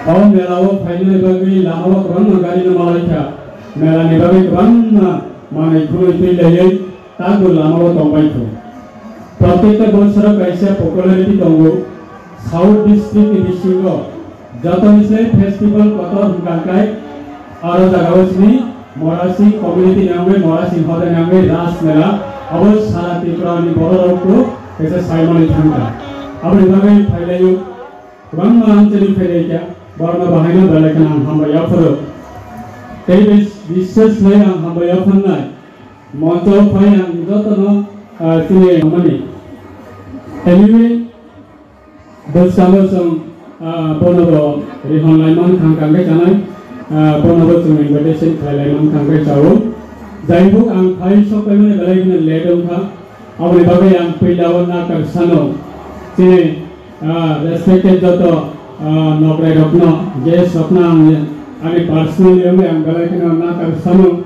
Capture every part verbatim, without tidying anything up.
O mela o phainani bagwi lama o kwbangma gari no malaikha. Mela ni bagwi kwbangma manwi khwnwi twi laiwi tabuk lama o tongbaikho. Protekta bosoro kaisa popularity tongo. South district ni bisingo joto ni se festival kotor hwnkha khe aro jaga o sini Morasing community ni wngwi, Morasing hoda ni wngwi Ras Mela abo sara Tripura ni borok rok bo kaisa saimani thangkha. Aboni bagwi phailaio. Kwbangma ang chini phaikha, borokno bahaino belai kheno ang hambai yapharo. Tei bis-, bishes lai ang hambai yapharnai. Moncho phai ang jotono, ah, chini hamani. Anyway, bwskango chwng, ah, bono bo rihon lai man khang kang khe chanai, ah, bono bo chwng invitation khlai lai man khang khe chao. Jaihok ang phai sok paimani belai kheno late wngkha. Aboni bagwi ang puila o nakar sano chini, ah, respected joto, ah, nokrai rokno, guest rokno ang ani personally wngwi ang belai kheno nakar sano,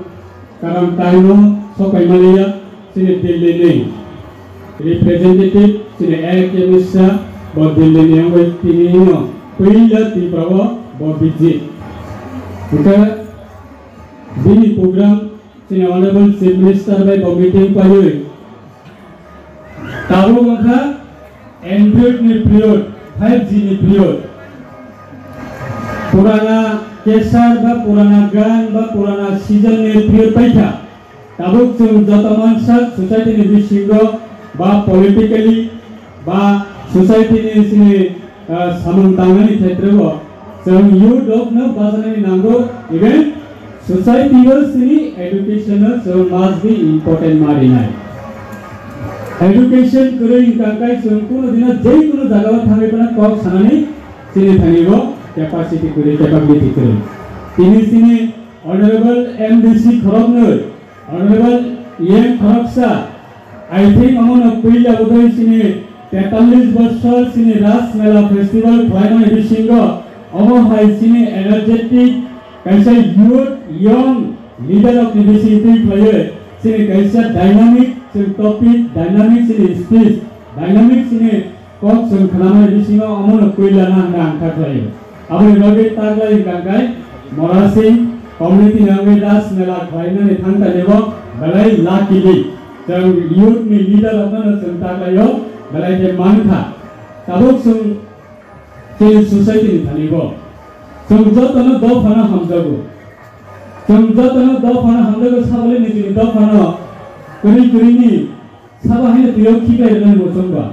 karon time o sok pai maliya chini Delhi ni representative chini A K Mishra bo Delhi ni wngwi tini no puila Tripura o bo visit. Hwnkhe bini program chini Honorable Chief Minister bai bo meeting paiwi Tabuk wngkha Android ni period, five G ni period. Purana kesar ba purana gan ba purana season ni period paikha. Tabuk chwng joto mansa society ni bisingo ba politically ba society ni sini, ah, samung tangnani khetreo chwng youth rokno bajanani nango, even society o sini education o chwng must be important ma rinai. Education kwrwi wngkha khe chwng kuno dino jei kuno jaga o thangwi phano kok sanani chini thani bo capacity kwrwi, capability kwrwi. Tini chini Honorable M D C khoroknwi, Honorable E M khoroksa, I think omono puila bodoi chini tetallis bosor chini Ras Mela Festival khlaimani bisingo omo hai chini energetic kaisa youth, young leader rokni bising twi khlaiwi chini kaisa dynamic chini topic, dynamic chini speech, dynamic chini kok chwng khnamani bisingo omono puila na hwnna ang kha khlaio. Aboni bagwi taklai hwnkha khe Morasing community ni wngwi Ras Mela khlainani thangtani bo belai lucky di. Chwng youth ni leader rokno chwng taklaio, belai khe mankha. Tabuk chwng chini society ni thani bo chwng jotono dophano hamjago. Chwng jotono dophano hamjago, sabole ni chini dophano kwrwi kwrwi ni Sabo haino twiyo khiklai rwmani muchungba.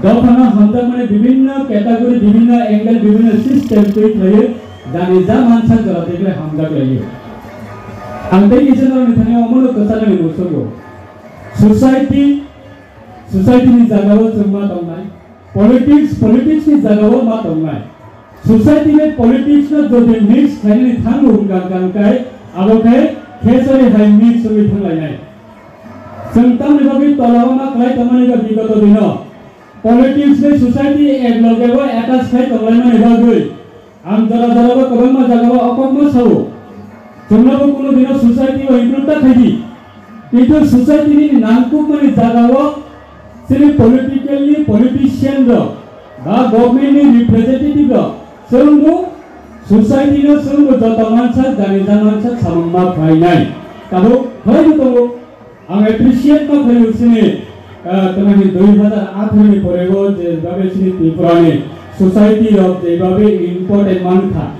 Dophano hamjakmani bibinno category, bibinno angle, bibinno system twi khlaiwi jani ja mansak jora twi khlai hamjak laiyo. Ang tei kisa norokni thani omono kwchanani muchungo. Society, society ni jagao chwng ma tongnai. Politics, politics ni jagao ma tongnai. Society bai politics no jodi mix khlainani thango hwnkha hwnkha hwnkhe abo khe khesari hai mix wngwi thanglainai. Chwng tamni bagwi tolao ma khlai tongmani ba bigoto dino politics bai society ek loge bo attach khlai tonglaimani bagwi ang jora jora bo kwbangma jagao okokma sao. Chwngno bo kuno dino society o include ta khaidi. Kintu society ni nangkukmani jagao chini politically politician rok ba government ni representative rok chwngbo society no chwngbo joto mansak jani ja mansak samung ma phainai. Tabuk khlaibo tongo. Ang appreciate ma khlaio chini, ah, tamani dui hazar atharo ni porego je babe chini Tripura ni society rok je babe important mankha,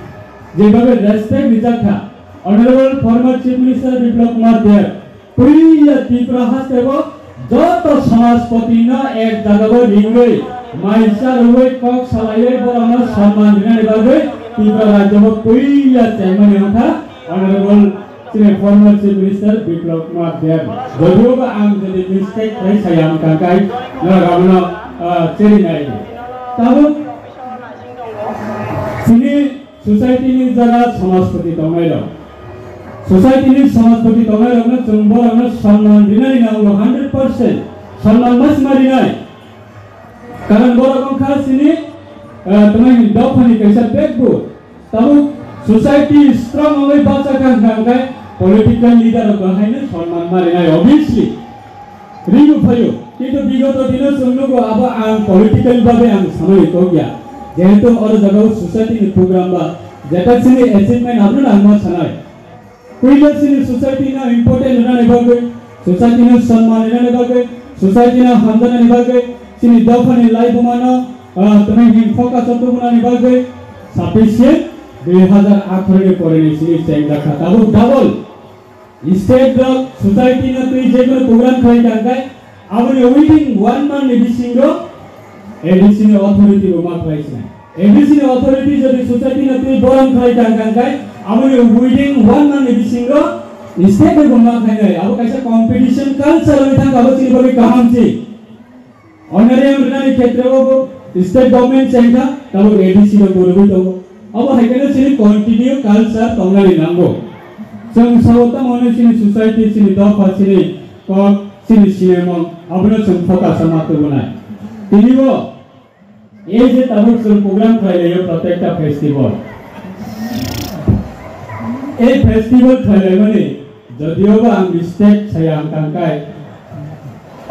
je babe respect rijakha. Honorable former Chief Minister Biplab Kumar Deb, puila Tripura hasteo joto samajpati no ek jagao ringwi, maisa rwui kok salaiwi borokno sonman rinani bagwi Tripura rajyo bo puila chaimani wngkha Honorable chini former Chief Minister Biplab Kumar Deb. Jodio ba ang jodi mistake khlai saya wngkha khe norok abono, ah, cherinai. Tabuk chini society ni jara samajpati tongnai rok. Society ni samajpati tongnai rokno chwng borokno sonman rinani nango, hundred percent sonman ma sima rinai. Karon borok wngkha chini, eh, tongmani dophani kaisa backbone. Tabuk society strong wngwi bacha kha hwnkha hwnkhe political leader rok haino sonman ma rinai, obviously. Rigo phaio, kintu bigoto dino chwng nugo abo ang political babe ang samani tokya. Jehetu oro jagao society ni program ba jeta chini achievement abono ang ma sanai. Puila chini society no important rwnani bagwi, society no sonman rwnani bagwi, society no hamjaknani bagwi, chini dophani laibuma no, ah, tongwi hin focus o tubunani bagwi sufficient dui hazar atharo ni pore ni chini chengjakha tabuk double. State rok society no twi jekono program khlai tangkhe, aboni within one month ni bisingo A D C ni authority bo ma khlai sinai. A D C ni authority jodi society no twi borom khlai tangkhe, aboni within one month ni bisingo state ni bo ma khlainai. Abo kaisa competition culture wngwi thangkha, abo chini bagwi kaham se. Honorarium rwnani khetreo bo state government chengkha, tabuk A D C rok bo rwgwi tongo. Abo hai kheno chini continue culture tongnani nango. Chwng sao tamo hwnwi chini society, chini dopha, chini kok, chini sinimung, abono chwng focus o ma tubunai. Tinibo ei je tabuk chwng program khlai laio, protekta festival. Ei festival khlai laimani Jodioba ang mistake saya ang tangkai.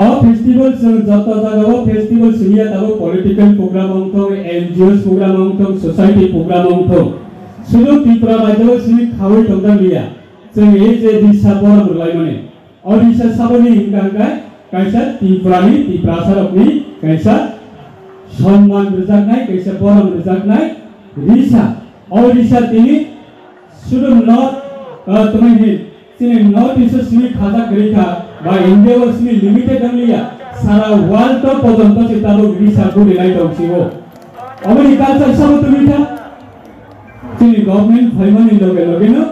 O festival chwng joto jagao festival simiya tabuk political program wngthok, N G Os program wngthok, society program wngthok. Sudu Tripura rajyo simi khaui tongthok liya. Chwng ei je risa borom rwlaimani. O risa saboni hwnkha hwnkhe kaisa Tripurani, Tiprasarokni kaisa sonman rwjaknai, kaisa borom rwjaknai risa. O risa tini Sudu North, ah, tongwi hin, chini North East o simi khajak kwrwi kha, ba India o simi limited wng liya, sara world o pojonto se tabuk risa guri lai tong sio. Oboni culture sabo tongwi kha, chini government phaimani loge loge no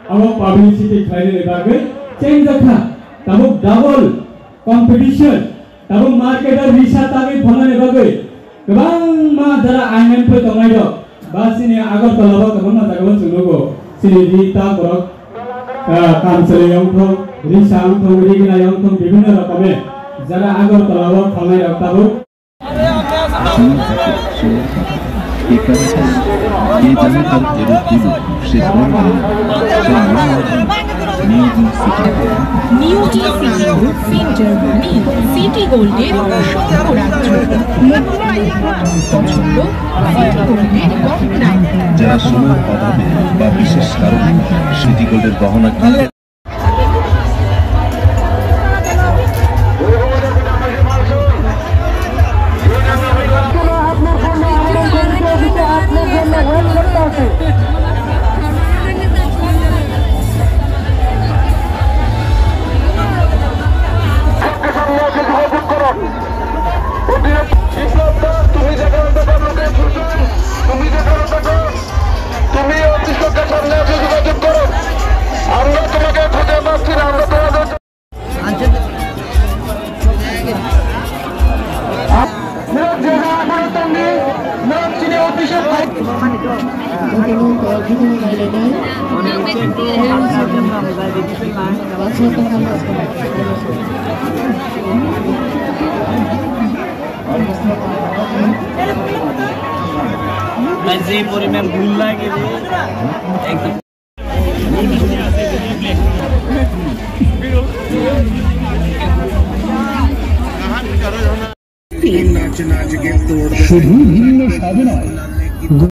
abo publicity khlainani bagwi chengjakha, tabuk double competition. Tabuk market o risa tangwi phalnani bagwi kwbangma jara unemployed tongnai rok. Ba chini Agartala o kwbangma jaga o chwng nugo. Chini ri ta borok, ah, kamchwlwi wngthok, risa wngthok, ri gwnai wngthok, bibhinno rokome jara Agartala o phalnai rok tabuk. Assamni jatir suwar kata, ekta kata, je jani tar ero dilu, se bol gana, se mol gana, new din sita. New G C Group Center Mill, City Gold-এর শুভরাত্রি। পছন্দ City Gold-এর গহনা। যারা সময়ের অভাবে বা বিশেষ কারণে সিটি গোল্ডের গহনা কিনতে তুমি অফিস লোকের সামনে এসে যোগাযোগ করো। আমরা তোমাকে খুঁজে পাচ্ছি না, আমরা তোমাদের ভাই, যে পরিমাণ ঘুম লাগে রে, একদম। শুধু ভিন্ন সাধনা।